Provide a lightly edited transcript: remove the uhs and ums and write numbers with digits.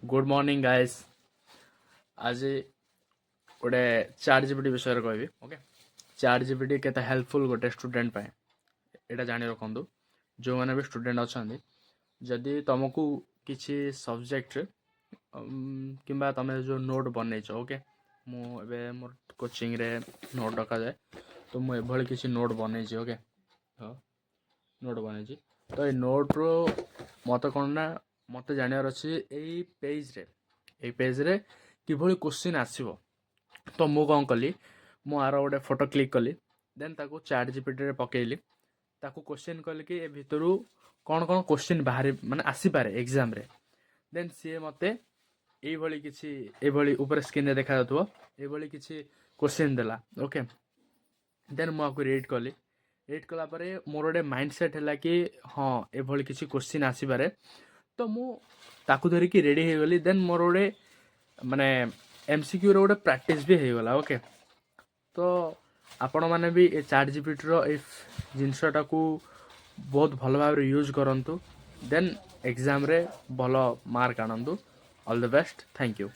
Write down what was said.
Good morning guys. ଆଜି ଗୋଟେ chat GPT ବିଷୟରେ କହିବି, ଓକେ। ଚାଟ୍ ଜିପିଟି କେତେ ହେଲ୍ପଫୁଲ୍ ଗୋଟେ ଷ୍ଟୁଡେଣ୍ଟ ପାଇଁ, ଏଇଟା ଜାଣି ରଖନ୍ତୁ। ଯେଉଁମାନେ ବି ଷ୍ଟୁଡେଣ୍ଟ ଅଛନ୍ତି, ଯଦି ତୁମକୁ କିଛି ସବଜେକ୍ଟରେ କିମ୍ବା ତୁମେ ଯେଉଁ ନୋଟ୍ ବନେଇଛ, ଓକେ, ମୁଁ ଏବେ ମୋର କୋଚିଂରେ ନୋଟ୍ ଡକାଯାଏ, ତ ମୁଁ ଏଭଳି କିଛି ନୋଟ୍ ବନେଇଛି, ଓକେ। ହଁ, ନୋଟ୍ ବନେଇଛି। ତ ଏଇ ନୋଟ୍ରୁ ମୋତେ କ'ଣ ନା ମୋତେ ଜାଣିବାର ଅଛି ଏଇ ପେଜ୍ରେ କିଭଳି କୋଶ୍ଚିନ୍ ଆସିବ। ତ ମୁଁ କ'ଣ କଲି? ମୁଁ ଆର ଗୋଟେ ଫଟୋ କ୍ଲିକ୍ କଲି, ଦେନ୍ ତାକୁ ଚାଟ୍ ଜିପିଟିରେ ପକେଇଲି। ତାକୁ କୋଶ୍ଚିନ୍ କଲି କି ଏ ଭିତରୁ କ'ଣ କ'ଣ କୋଶ୍ଚିନ୍ ବାହାରି ମାନେ ଆସିପାରେ ଏକ୍ଜାମ୍ରେ। ଦେନ୍ ସିଏ ମୋତେ ଏଇଭଳି କିଛି, ଏଇଭଳି ଉପରେ ସ୍କ୍ରିନ୍ରେ ଦେଖାଯାଉଥିବ, ଏଇଭଳି କିଛି କୋଶ୍ଚିନ୍ ଦେଲା, ଓକେ। ଦେନ୍ ମୁଁ ଆକୁ ରିଡ୍ କଲି। ରିଡ୍ କଲା ପରେ ମୋର ଗୋଟେ ମାଇଣ୍ଡ ସେଟ୍ ହେଲା କି ହଁ, ଏଭଳି କିଛି କୋଶ୍ଚିନ୍ ଆସିପାରେ। ତ ମୁଁ ତାକୁ ଧରିକି ରେଡ଼ି ହେଇଗଲି। ଦେନ୍ ମୋର ଗୋଟେ ମାନେ ଏମ୍ସିକ୍ୟୁର ଗୋଟେ ପ୍ରାକ୍ଟିସ୍ ବି ହେଇଗଲା, ଓକେ। ତ ଆପଣମାନେ ବି ଏ ଚାଟ୍ ଜିପିଟିର ଏଇ ଜିନିଷଟାକୁ ବହୁତ ଭଲ ଭାବରେ ୟୁଜ୍ କରନ୍ତୁ, ଦେନ୍ ଏକ୍ଜାମ୍ରେ ଭଲ ମାର୍କ ଆଣନ୍ତୁ। All the best, thank you.